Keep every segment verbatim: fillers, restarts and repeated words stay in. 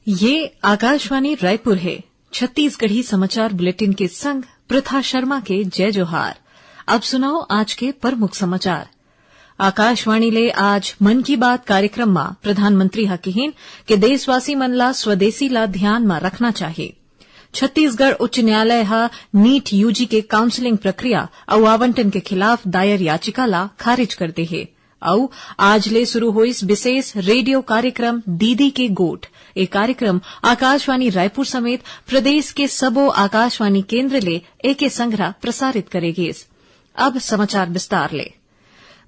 ये आकाशवाणी रायपुर है। छत्तीसगढ़ी समाचार बुलेटिन के संग प्रथा शर्मा के जय जोहार। अब सुनव आज के प्रमुख समाचार। आकाशवाणी ले आज मन की बात कार्यक्रम म प्रधानमंत्री ह किहिन के देशवासी मन ला स्वदेशी ला ध्यान म रखना चाही। छत्तीसगढ़ उच्च न्यायालय ह नीट यूजी के काउंसलिंग प्रक्रिया अउ आवंटन के खिलाफ दायर याचिका ला खारिज कर दे हे। अउ आज ले शुरू होइस विशेष रेडियो कार्यक्रम दीदी के गोठ। ए कार्यक्रम आकाशवाणी रायपुर समेत प्रदेश के सबो आकाशवाणी केंद्र ले एके संघरा प्रसारित करे गिस। अब समाचार विस्तार ले।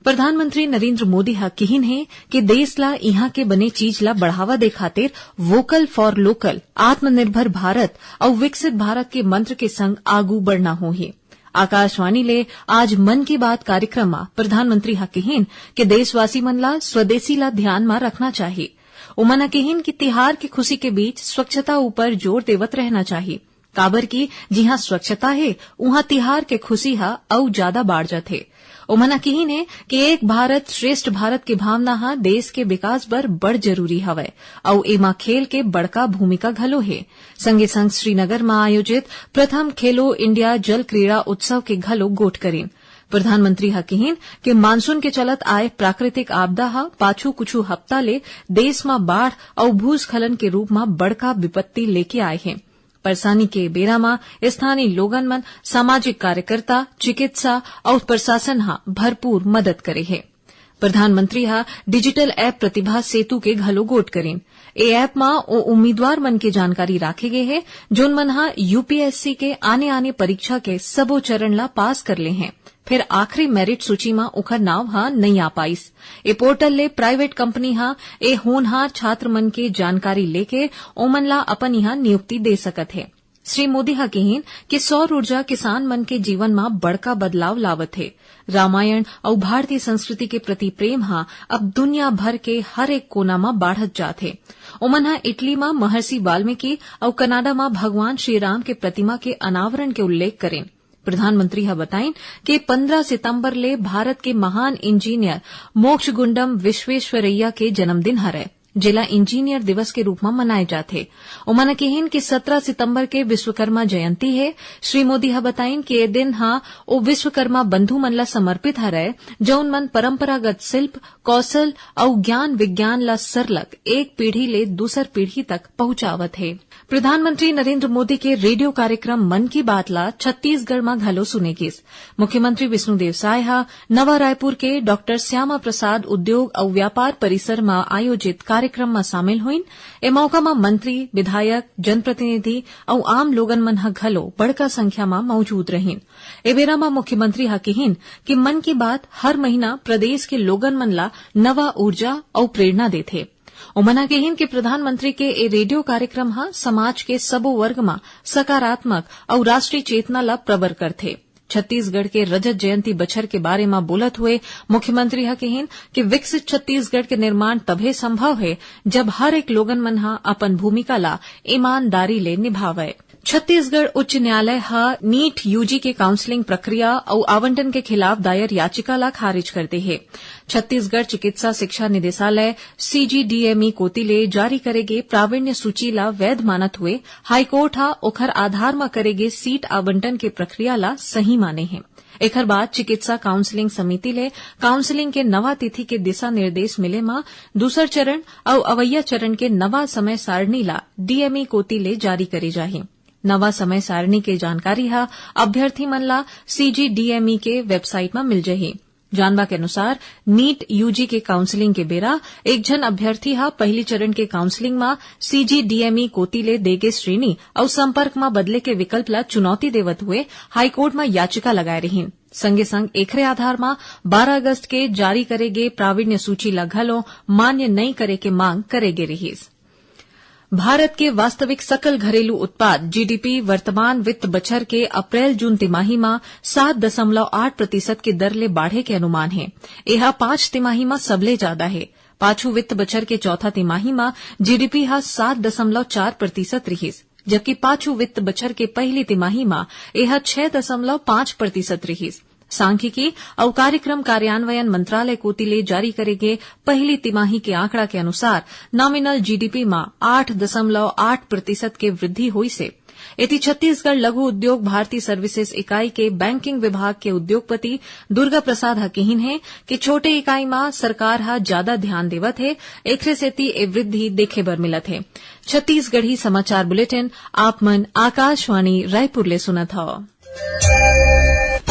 प्रधानमंत्री नरेंद्र मोदी ह किहिन हे कि देश ला इहां के बने चीज ला बढ़ावा दे खातिर वोकल फॉर लोकल, आत्मनिर्भर भारत अउ विकसित भारत के मंत्र के संग आगू बढ़ना होही। आकाशवाणी ले आज मन की बात कार्यक्रम म प्रधानमंत्री ह किहिन कि देशवासी मन ला स्वदेशी ला ध्यान म रखना चाही। ओमन ह किहिन कि तिहार के खुशी के बीच स्वच्छता ऊपर जोर देवत रहना चाही, काबर कि जिहां स्वच्छता हे, उहां तिहार के खुशी ह अउ जादा बाढ़ जाथे। ओमन ह किहिन हे कि एक भारत श्रेष्ठ भारत के भावना ह देश के विकास बर बड़ जरूरी हवय, अउ एमा खेल के बड़का भूमिका घलो हे। संगे संग श्रीनगर म आयोजित प्रथम खेलो इंडिया जल क्रीड़ा उत्सव के घलो गोठ करिन। प्रधानमंत्री ह किहिन कि मानसून के चलत आए प्राकृतिक आपदा ह पाछू कुछु हफ्ता ले देश म बाढ़ अउ भूस्खलन के रूप म बड़का विपत्ति लेके आए हे। परेशानी के बेरा म स्थानीय लोगन मन, सामाजिक कार्यकर्ता, चिकित्सा अउ प्रशासन ह भरपूर मदद करे हे। प्रधानमंत्री ह डिजिटल ऐप प्रतिभा सेतु के घलो गोठ करिन। ए ऐप म ओ उम्मीदवार मन के जानकारी राखे गे हे, जोन मन ह यूपीएससी के आने-आने परीक्षा के सबो चरण ला पास कर ले हे, फेर आखिरी मेरिट सूची म ओखर नाव ह नइ आ पाइस। ए पोर्टल ले प्राइवेट कंपनी ह ए होनहार छात्र मन के जानकारी लेके ओमन ला अपन इहां नियुक्ति दे सकत हे। श्री मोदी ह किहिन कि सौर ऊर्जा किसान मन के जीवन म बड़का बदलाव लावत हे। रामायण अउ भारतीय संस्कृति के प्रति प्रेम ह अब दुनिया भर के हर एक कोना म बाढ़त जात हे। ओमन ह इटली म महर्षि वाल्मीकि अउ कनाडा म भगवान श्री राम के प्रतिमा के अनावरण के उल्लेख करिन। प्रधानमंत्री ह बताइन कि पंद्रह सितंबर ले भारत के महान इंजीनियर मोक्षगुंडम विश्वेश्वरैया के जन्मदिन हरय, जेला इंजीनियर दिवस के रूप म मनाए जाथे। ओमन ह किहिन कि सत्रह सितंबर के विश्वकर्मा जयंती हे। श्री मोदी ह बताइन कि ए दिन ह ओ विश्वकर्मा बंधु मन ला समर्पित हरय, जउन मन परंपरागत शिल्प, कौशल अउ ज्ञान विज्ञान ला सरलग एक पीढ़ी ले दूसर पीढ़ी तक पहुंचावत हे। प्रधानमंत्री नरेंद्र मोदी के रेडियो कार्यक्रम मन की बात ला छत्तीसगढ़ म घलो सुने गिस। मुख्यमंत्री विष्णुदेव साय ह नवा रायपुर के डॉक्टर श्यामा प्रसाद उद्योग अउ व्यापार परिसर म आयोजित कार्यक्रम म शामिल होइन। ए मौका म मंत्री, विधायक, जनप्रतिनिधि अउ आम लोगन मन ह घलो बड़का संख्या म मौजूद रहिन। ए बेरा म मुख्यमंत्री ह किहिन कि मन की बात हर महीना प्रदेश के लोगन मन ला नवा ऊर्जा अउ प्रेरणा देथे। ओमन ह किहिन कि प्रधानमंत्री के ए रेडियो कार्यक्रम ह समाज के सबो वर्ग म सकारात्मक अउ राष्ट्रीय चेतना ला प्रबर करथे। छत्तीसगढ़ के रजत जयंती बछर के बारे म बोलत हुए मुख्यमंत्री ह किहिन कि विकसित छत्तीसगढ़ के निर्माण तभे संभव हे, जब हर एक लोगन मन ह अपन भूमिका ला ईमानदारी ले निभावय। छत्तीसगढ़ उच्च न्यायालय ह नीट यूजी के काउंसलिंग प्रक्रिया अउ आवंटन के खिलाफ दायर याचिका ला खारिज कर दे हे। छत्तीसगढ़ चिकित्सा शिक्षा निदेशालय, सीजीडीएमई, कोति ले जारी करे गे प्रावीण्य सूची ला वैध मानत हुए हाईकोर्ट ह ओखर आधार म करे गे सीट आवंटन के प्रक्रिया ला सही माने हे। एखर बाद चिकित्सा काउंसलिंग समिति ले काउंसलिंग के नवा तिथि के दिशा निर्देश मिले म दूसर चरण अउ अवइया चरण के नवा समय सारणी ला डीएमई कोति ले जारी करे जाही। नवा समय सारणी के जानकारी ह अभ्यर्थी मन ला सीजीडीएमई के वेबसाइट म मिल जही। जानबा के अनुसार, नीट यूजी के काउंसलिंग के बेरा एक झन अभ्यर्थी ह पहिली चरण के काउंसलिंग म सीजीडीएमई कोति ले दे गे श्रेणी अउ संपर्क म बदले के विकल्प ला चुनौती देवत हुए हाईकोर्ट म याचिका लगाए रिहिन। संगे संग एखरे आधार म बारह अगस्त के जारी करे गे प्रावीण्य सूची ला घलो मान्य नइ करे के मांग करे गे रिहिस। भारत के वास्तविक सकल घरेलू उत्पाद, जीडीपी, वर्तमान वित्त बछर के अप्रैल जून तिमाही म सात दशमलव आठ प्रतिशत के दर ले बाढ़े के अनुमान हे। एहा पांच तिमाही म सबले जादा हे। पाछू वित्त बछर के चौथा तिमाही म जीडीपी ह सात दशमलव चार प्रतिशत रिहिस, जबकि पाछू वित्त बछर के पहिली तिमाही म एहा छह दशमलव पांच प्रतिशत रिहिस। सांख्यिकी अउ कार्यक्रम कार्यान्वयन मंत्रालय कोति ले जारी करे गे पहिली तिमाही के आंकड़ा के अनुसार नॉमिनल जीडीपी म आठ दशमलव आठ प्रतिशत के वृद्धि होइस हे। एती छत्तीसगढ़ लघु उद्योग भारती सर्विसेज इकाई के बैंकिंग विभाग के उद्योगपति दुर्गा प्रसाद ह किहिन हे कि छोटे इकाई म सरकार ह जादा ध्यान देवत हे, एखरे सेती ए वृद्धि देखे बर मिलत हे। छत्तीसगढ़ी समाचार बुलेटिन आप मन आकाशवाणी रायपुर ले सुनत हव।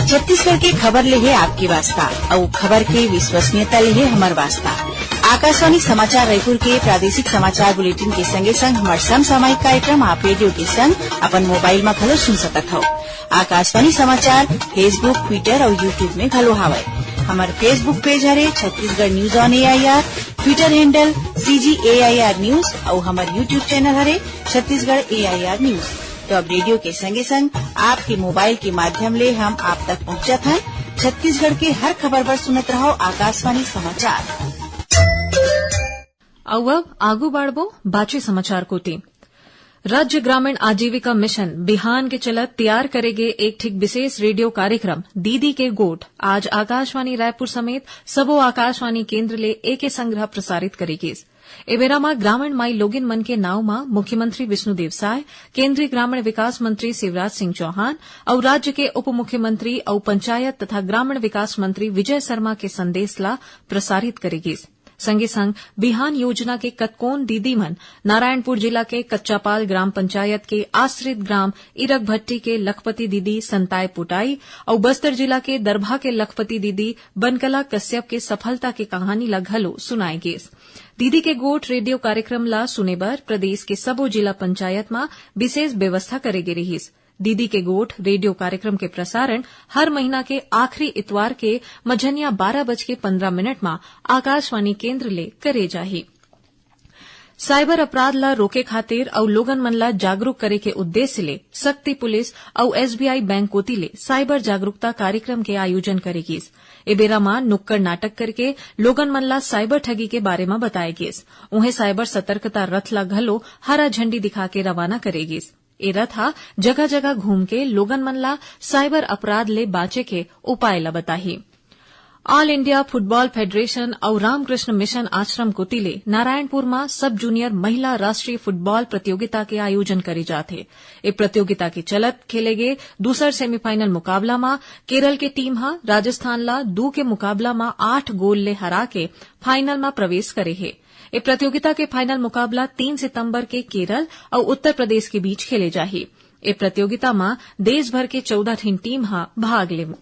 छत्तीसगढ़ के खबर ले हे आपके वास्ता, अउ खबर के विश्वसनीयता ले हे हमर वास्ता। आकाशवाणी समाचार रायपुर के प्रादेशिक समाचार बुलेटिन के संगे संग हमर समसामयिक कार्यक्रम आप रेडियो के संग अपन मोबाइल म घलो सुन सकत हव। आकाशवाणी समाचार Facebook, Twitter अउ YouTube में घलो हावय। हमर Facebook पेज हरे Chhattisgarh news on AIR, Twitter handle CG AIR news अउ हमर YouTube चैनल हरे छत्तीसगढ़ एआईआर न्यूज। तो अब रेडियो के संगे संग आपके मोबाइल के माध्यम ले हम आप तक पहुंचत हन। छत्तीसगढ़ के हर खबर बर सुनत रहव आकाशवाणी समाचार। अउ अब आगू बाढ़बो बाचे समाचार कोति। राज्य ग्रामीण आजीविका मिशन बिहान के चलत तैयार करे गे एक ठिक विशेष रेडियो कार्यक्रम दीदी के गोठ आज आकाशवाणी रायपुर समेत सबो आकाशवाणी केंद्र ले एके संघरा प्रसारित करे गिस। ए बेरा म ग्रामीण माई लोगिन मन के नांव म मुख्यमंत्री विष्णुदेव साय, केंद्रीय ग्रामीण विकास मंत्री शिवराज सिंह चौहान अउ राज्य के उप मुख्यमंत्री अउ पंचायत तथा ग्रामीण विकास मंत्री विजय शर्मा के संदेश ला प्रसारित करे गिस। संगे संग बिहान योजना के कतकोन दीदी मन नारायणपुर जिला के कच्चापाल ग्राम पंचायत के आश्रित ग्राम इरकभट्टी के लखपति दीदी संताय पोटाई अउ बस्तर जिला के दरभा के लखपति दीदी बनकला कश्यप के सफलता के कहानी ला घलो सुनाए गिस। दीदी के गोठ रेडियो कार्यक्रम ला सुने बर प्रदेश के सबो जिला पंचायत म विशेष व्यवस्था करे गे रिहिस। दीदी के गोठ रेडियो कार्यक्रम के प्रसारण हर महीना के आखिरी इतवार के मझनिया बारह बज के पन्द्रह मिनट म आकाशवाणी केंद्र ले करे जाही। साइबर अपराध ला रोके खातिर अउ लोगन मन ला जागरूक करे के उद्देश्य ले शक्ति पुलिस अउ एसबीआई बैंक कोति ले साइबर जागरूकता कार्यक्रम के आयोजन करे गिस। ए बेरा म नुक्कड़ नाटक करके लोगन मन ला साइबर ठगी के बारे म बताए गिस। उहें साइबर सतर्कता रथ ला घलो हरा झंडी दिखा के रवाना करे गिस। ए रथ ह जगह-जगह घूम के लोगन मन ला साइबर अपराध ले बांचे के उपाय ला बताही। ऑल इंडिया फुटबॉल फेडरेशन अउ रामकृष्ण मिशन आश्रम कोति ले नारायणपुर म सब जूनियर महिला राष्ट्रीय फुटबॉल प्रतियोगिता के आयोजन करे जात हे। ए प्रतियोगिता के चलत खेले गे दूसर सेमीफाइनल मुकाबला म केरल के टीम ह राजस्थान ला दू के मुकाबला म आठ गोल ले हरा के फाइनल म प्रवेश करे हे। ए प्रतियोगिता के फाइनल मुकाबला तीन सितंबर के केरल अउ उत्तर प्रदेश के बीच खेले जाही। ए प्रतियोगिता म देश भर के चौदह ठिन टीम ह भाग लेवही।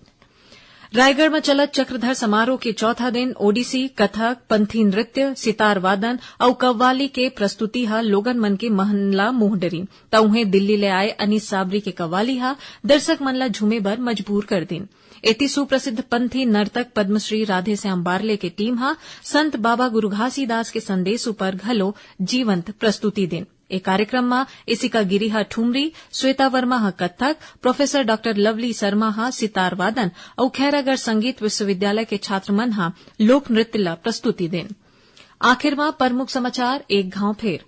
रायगढ़ म चलत चक्रधर समारोह के चौथा दिन ओडिसी, कथक, पंथी नृत्य, सितार वादन अउ कव्वाली के प्रस्तुति ह लोगन मन के मन ला मोह डरिन। त उहें दिल्ली ले आए अनीस साबरी के कव्वाली ह दर्शक मन ला झूमे बर मजबूर कर दिन। एती सुप्रसिद्ध पंथी नर्तक पद्मश्री राधेश्याम बारले के टीम ह संत बाबा गुरु घासीदास के संदेश उपर घलो जीवंत प्रस्तुति दिन। ए कार्यक्रम म इसिका गिरी ह ठुमरी, श्वेता वर्मा ह Kathak, professor doctor lovely Sharma ह सितार वादन अउ खैरागढ़ संगीत विश्वविद्यालय के छात्र मन ह लोक नृत्य ल प्रस्तुति देन। आखिर म प्रमुख समाचार एक घांव फेर।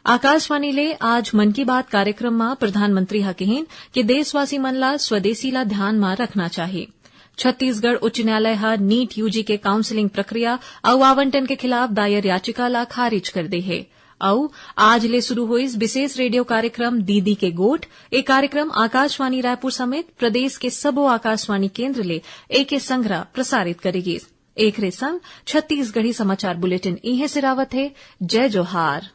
आकाशवाणी ले आज मन की बात कार्यक्रम म प्रधानमंत्री ह किहिन कि देशवासी मन ल स्वदेशी ल ध्यान म रखना चाही। छत्तीसगढ़ उच्च न्यायालय ह नीट यूजी के काउंसलिंग प्रक्रिया अउ आवंटन के खिलाफ दायर याचिका ला खारिज कर दे हे। अउ आज ले शुरू होइस विशेष रेडियो कार्यक्रम दीदी के गोठ। ए कार्यक्रम आकाशवाणी रायपुर समेत प्रदेश के सबो आकाशवाणी केंद्र ले एके संघरा प्रसारित करे गिस। एखरे संग छत्तीसगढ़ी समाचार बुलेटिन इहें सिरावत हे। जय जोहार।